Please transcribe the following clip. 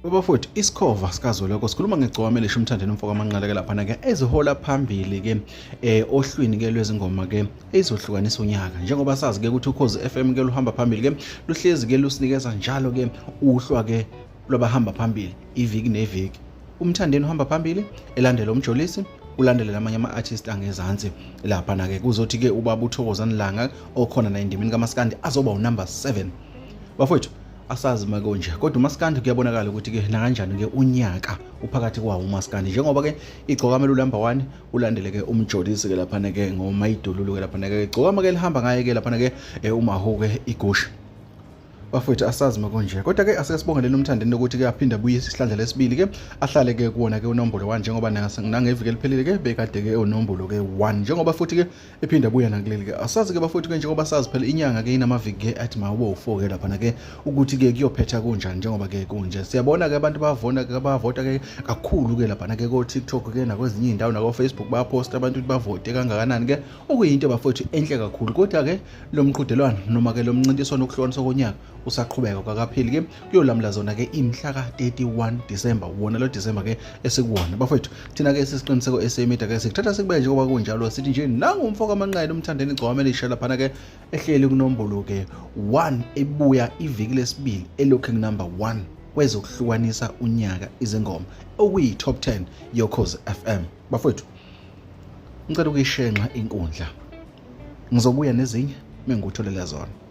Bafowethu, isikhova sikazweloko sikhuluma ngegcokama elisha uMthandeni umfo kaManqele ke laphana ke ezihola phambili ke ohlwini ke lwezingoma ke ezohlukanisa unyaka. Njengoba sazi ke ukuthi Ukhozi FM ke luhamba phambili ke, luhlezi ke lusinikeza njalo ke uhlwa ke lwabahamba phambili iviki neviki. UMthandeni uhamba phambili, elandela uMjolisi, ulandele lamanye ama-artist angezansi laphana ke. Kuzothi ke ubaba uThokozani Langa okhona na endimeni kaMaskandi azoba unumber 7. Bafowethu, asazi makonje, kodwa uMaskandi kuyabonakala ukuthi ke nakanjani ke unyaka uphakathi kwawo uMaskandi, njengoba ke igcokama number 1 ulandele ke uMjolisi ke laphana ke ngomayidululu ke laphana ke igcokama ke lihamba ngaye ke laphana ke umahuke igusha. Bafowethu, asazi makonje, kodwa ke asike sibongelele uMthandeni ukuthi ke aphinde abuye isihlandla lesibili ke ahlale ke kuwona ke unombolo 1, njengoba nangeviki eliphelile ke bekade ke unombolo ke 1, njengoba futhi ke ephinde abuya nakuleli ke. Asazi ke bafowethu ke, njengoba sazi phela inyanga ke inamaviki ke athi mawube u4 ke laphana ke, ukuthi ke kuyophetha kunjani. Njengoba ke kunje siyabona ke abantu bavona ke, bavota ke kakhulu ke laphana ke ko TikTok ke nakwezinye izindawo nako Facebook, bayaposta abantu ukuthi bavote kangakanani ke, okuyinto bafowethu enhle kakhulu. Kodwa ke lo mqhudelwano noma ke lo mncintiswano wokuhlukaniswa konyaka usaqhubeka, kwakapheli ke, kuyolamula zona ke imhla ka-31 December, wona lo December ke esikuwona. Bafowethu, thina ke sisiqiniseko esemida ke sikuthatha sikubeke njengoba kunjalo, sithi nje nangumfo kaManqele uMthandeni igcokama elisha laphana ke ehleli kunombolo ke 1, ebuya iviki lesibili elokhu number 1 kwezokuhlukanisa unyaka izingoma, okuyi top 10 yoKhozi FM. Bafowethu, ngicela ukuyishenxa inkundla, ngizobuya nezinye mengikutholela zona.